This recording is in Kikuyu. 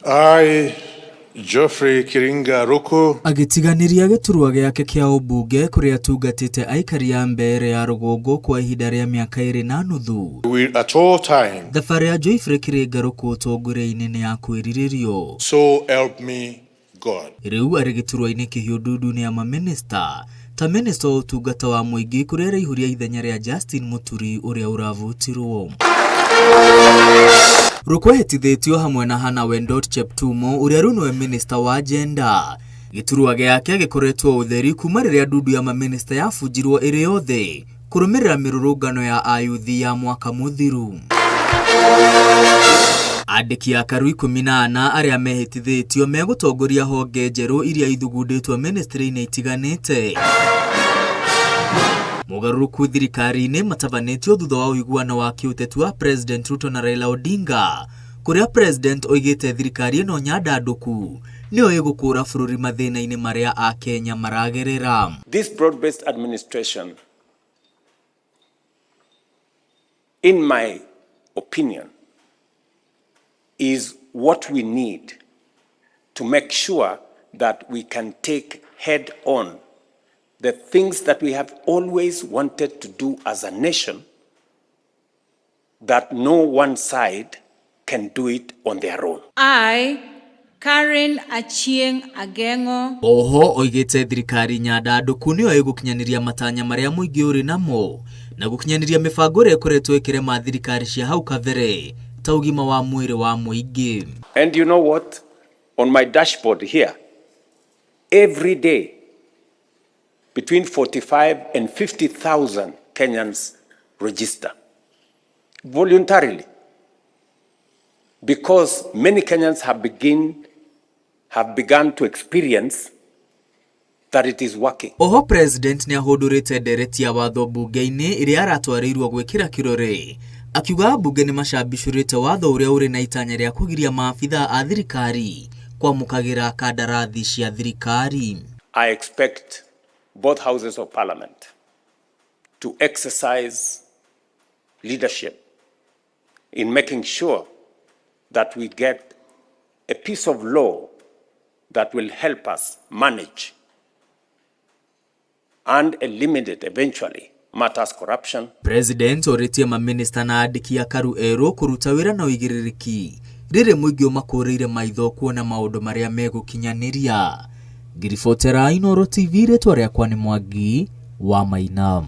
I, Geoffrey Kiringa Ruku, Agĩtiganĩria gĩturwa gĩake kĩa ũmbunge kũrĩa atungatĩte aikari a Mbeere ya rũgongo kwa ihinda rĩa mĩaka ĩrĩ na nuthu. will at all times, Thabarĩ ya Geoffrey Kiringa Ruku ũtongoria-inĩ nĩ ya kwĩrirĩrio. so help me God. Rĩu arĩ gĩturwa-inĩ kĩhiũ ndundu-inĩ ya mamĩnĩsta ta mĩnĩsta wa ũtungata wa mũingĩ kũrĩa araihũria ithenya rĩa Justin Mũturi ũrĩa ũravutirwo. Ruku ehĩtithĩtio hamwe na Hannah Wendot Cheptumo ũrĩa rĩu nĩwe mĩnĩsta wa gender. Gĩturwa gĩake gĩkoretwo ũtheri kuma rĩrĩa ndundu ya mamĩnĩsta yabunjirwo ĩrĩ yothe kũrũmĩrĩra mĩrũrũngano ya ayuthi ya mwaka mũthiru. Andĩki a karu 14 arĩa mehĩtithĩtio megũtongoria honge njerũ iria ithugundĩtwo ministry-inĩ itiganĩte. Mogarũrũku thirikari-inĩ matabanĩtio thutha wa ũiguano wa kĩũteti wa President Ruto na Raila Odinga, kũrĩa President oigĩte thirikari ĩno nyandandũku nĩyo ĩgũkũra bũrũri mathĩna-inĩ marĩa Akenya maragerera. This broad-based administration, in my opinion, is what we need to make sure that we can take head on the things that we have always wanted to do as a nation that no one side can do it on their own. I, Karen Achieng Agengo, Oho oigĩte thirikari nyandandũku nĩyo ĩgũkinyanĩria matanya marĩa mũingĩ ũrĩ namo na gũkinyanĩria mĩbango ĩrĩa ĩkoretwo ĩkĩrema thirikari cia hau kabere ta ũgima wa mwĩrĩ wa mũingĩ. And you know what? On my dashboard here, every day, between 45 and 50,000 Kenyans register voluntarily because many Kenyans have begun to experience that it is working. Oho President nĩ ahũndũrĩte ndereti ya watho mbunge-inĩ ĩrĩa aratwarĩirwo gwĩkĩra kĩrore akiuga ambunge nĩ macambicũrĩte watho ũrĩa ũrĩ na itanya rĩa kũgiria maabitha a thirikari kwamũkagĩra kandarathi cia thirikari. I expect both houses of parliament to exercise leadership in making sure that we get a piece of law that will help us manage and eliminate eventually matters corruption. President orĩtie mamĩnĩsta na andĩki a karu erũ kũruta wĩra na ũigĩrĩrĩki rĩrĩ mũingĩ ũmakũrĩire maitho kuona maũndũ marĩa megũkinyanĩria. Ngiribotera Inooro TV, rĩtwa rĩakwa nĩ Mwangi wa Maina.